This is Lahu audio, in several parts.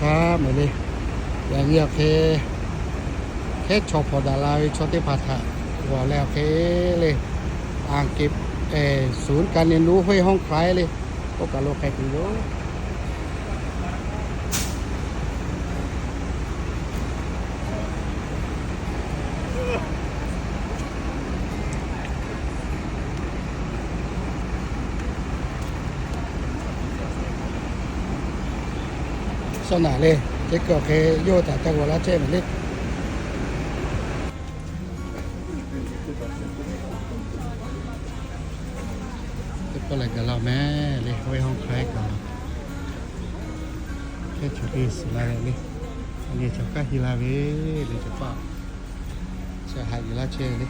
ครับ เหมือนเลย อย่างนี้ โอเค แค่ chaw hpawˇ daꞈ la ve chaw teˇ hpaˍ htaꞈ g'awˬ leh โอเค เลย อ่างเก็บ เอ่อ ศูนย์การเรียนรู้ห้วยฮ่องไคล้เลย oˇ kaˬ lo k'ai tuˬ yoˬ. Sawˇ naˍ le, teˇ hkui awˬ hk'e yawˇ htaꞈ ca g'awˬ laˇ chehˇ ve le. Teˇ pawˆ lehˬ gaˬ la mehˍ le, ห้วยฮ่องไคล้ kaꞈ. Hk'e chaw teˇ suhˍ la leh le, a nyi chaw kaˇ hi la ve le, chaw paˆ. Chi haiˬ yuˬ laˇ chehˇ ve le.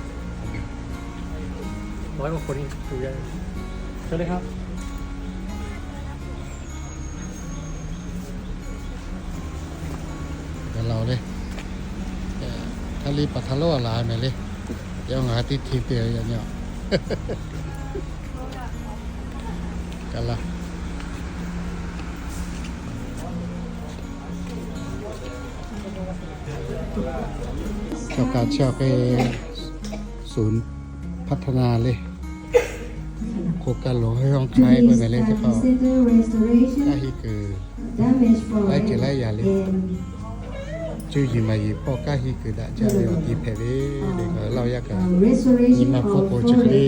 ร้อยกว่าคนนี่ ดูได้ เชิญเลยครับ Gaˬ la le. Hk'aˬ liˇ paˍ htaˇ lonˉ a laˬ mehˍ le. Yawˇ ngaˬ hui teˇ hteˇ te yaꞈ nyi. Gaˬ la. Chaw kaꞈ chi awˬ hk'e ศูนย์พัฒนา le. Hk'oˆ kaˇ lo ห้วยฮ่องไคล้ k'oˆ mehˍ le, teˇ hk'aˇ kaˇ hi kuiˬ laiˉ ceuˬ laiˉ yaꞈ le. Cuˇ yiˍ maˍ yiˍ hpawˇ kaˇ hi kuiˬ daꞈ jaˇ ve awˬ ti hpehꞈ ve le, laˇ yaˇ kaꞈ nyi ma hpawˇ k'o chi hk'e le,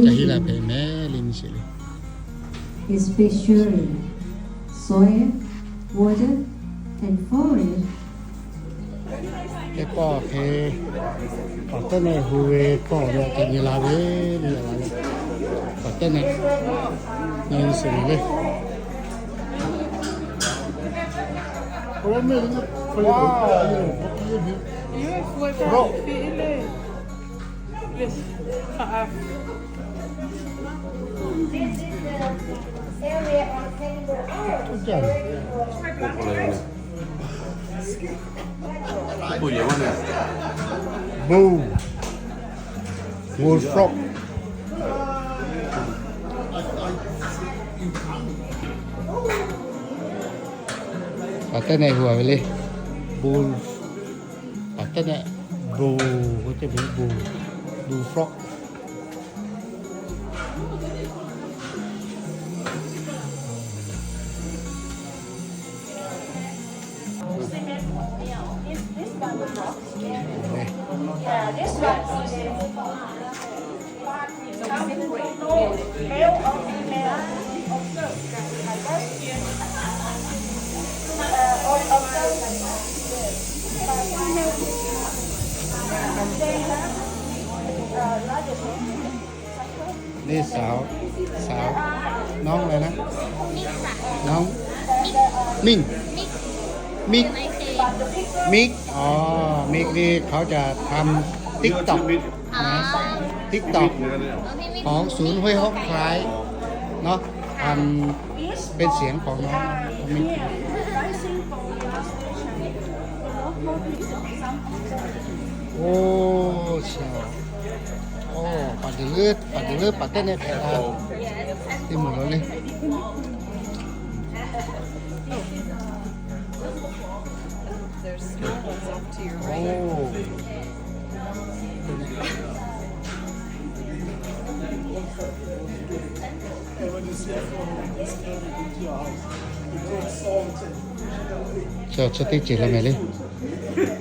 ca hiˉ la hpehꞈ mehˍ le, nyi sheˍ le. Especially soil, water, and forest. Teˇ pawˆ hk'e paˍ tehˉ nehˆ hu ve tawˇ ve awˬ te nyi la ve le, paˍ tehˉ nehˆ nyi sheˍ le. Bull, bullfrog. Paˍ tehˉ nehˆ hu a ve le. Bull, paˍ tehˉ nehˆ, bull, k'oˆ ce bull, bullfrog. Ni สาว สาว น้องอะไรนะ น้อง มิ่ง มิก มิก อ๋อ มิกนี่เขาจะทำ TikTok นะ TikTok ของศูนย์ห้วยฮอกคล้ายเนาะ ทำเป็นเสียงของน้องมิก โอ้ เชียว โอ้ ปัดเดือด ปัดเดือด ปัดเต้นในแผลเรา ที่หมดแล้วนี่ โอ้ Chaw, chaw teˇ ceuˬ la mehˍ le.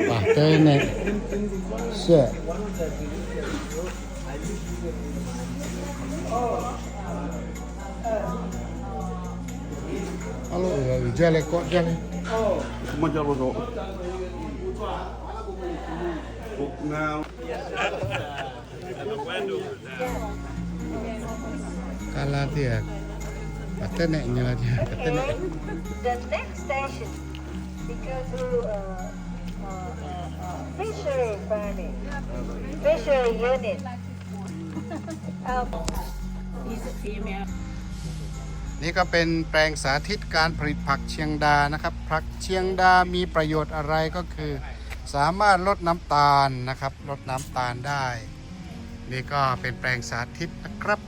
Paˍ tehˉ nehˆ shehˆ. A lo uiˍ jaˇ leh kawˆ jaˇ le. Maˇ jaˇ lo so. Ka la teˇ, paˍ tehˉ nehˆ nyi la teˇ, paˍ tehˉ nehˆ. The next station, because, uh, uh, uh, uh, fishery farming, fishery unit. Um, นี่ก็เป็นแปลงสาธิตการผลิตผักเชียงดานะครับ ผักเชียงดามีประโยชน์อะไรก็คือ สามารถลดน้ำตาลนะครับ ลดน้ำตาลได้ นี่ก็เป็นแปลงสาธิตนะครับ.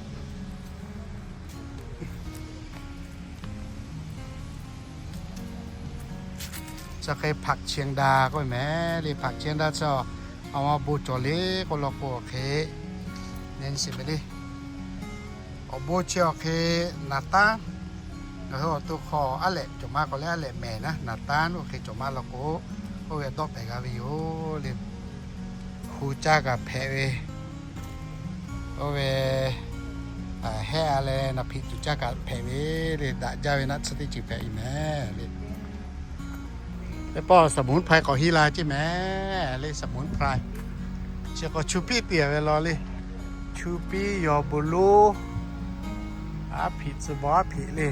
Chi hk'e ผักเชียงดา k'oˆ ve mehˍ le. ผักเชียงดา chi a ma bon cawˬ le k'oˆ law k'o awˬ hk'e, ne sheˍ ve le. Awˬ bon chi awˬ hk'e naˍ tanˉ, ngaˬ hui awˬ to hk'aw aˉ lehꞈ cawˬ maˇ k'awꞈ leh aˉ lehꞈ mehˍ naˉ, naˍ tanˉ oˇ hk'e cawˬ maˇ law k'o, oˇ ve dawˆ pehˍ g'a ve yoˬ le. Hu caˇ kaꞈ hpehꞈ ve, oˇ ve hehˆ a leh naˍ hpiꞈ tuˬ caˇ kaꞈ hpehꞈ ve le. Daꞈ jaˇ ve naˆ tsuhˇ teˇ ceuˬ hpehꞈ ve mehˍ le. Teˇ pawˆ สมุนไพร k'awꞈ hiˇ la ceˇ mehˍ le. สมุนไพร chi k'awꞈ chu piˇ te ve law le. Chu piˇ, yawˬ bon lonˉ, aˉ hpiꞈ tcuh baw aˉ hpiꞈ le.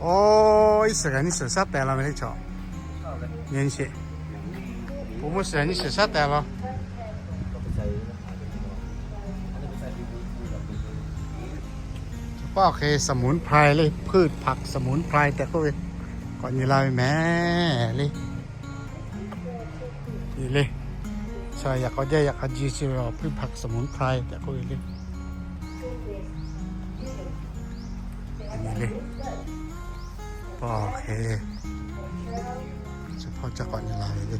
Oˇ, iˉ suhˍ g'a nyiˇ suhˍ shaˉ tehꞈ la ve le chaw. Nyi sheˍ. Oˇ, mvuhˇ suhˍ nyiˇ suhˍ shaˉ tehꞈ la. Chi paˆ awˬ hk'e สมุนไพร le, พืชผักสมุนไพร tehꞈ k'oˆ ve k'awꞈ nyi la ve mehˍ le. Nyi le. Chi yaꞈ k'aw jaˇ yaꞈ k'a ji chi ve พืชผักสมุนไพร tehꞈ k'oˆ ve le. Nyi le. Chi hpawˇ ca k'awꞈ nyi la ve le.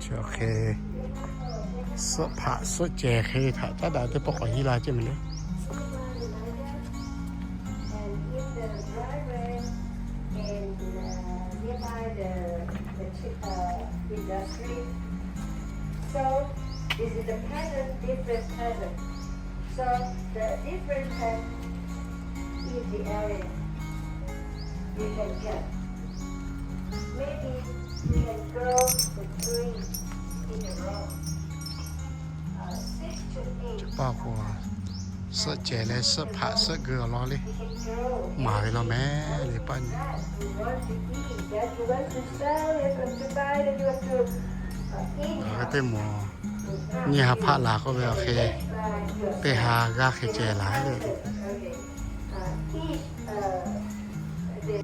Chi hk'e suhˆ hpaꞈ suhˆ cehˬ hk'e htaꞈ caˉ daꞈ teˇ pawˆ k'awꞈ hiˇ la ceˇ mehˍ le. And in the dry well and uh, nearby the, the chi- uh, industry. So this is the pattern, different pattern. So the different pattern in the area you can get. Maybe you can grow the tree in a row. Uh, six to eight. Paˆ k'o suhˆ cehˬ leh suhˆ hpaꞈ suhˆ geu awˬ lawn le. Maˍ ve law mehˍ le paˆ nyi. Ngaˬ hui teˇ moˍ nyiˇ ha hpaˆ laˬ k'oˆ ve awˬ hk'e, teˇ ha g'aˇ hk'e ceh laˬ ve.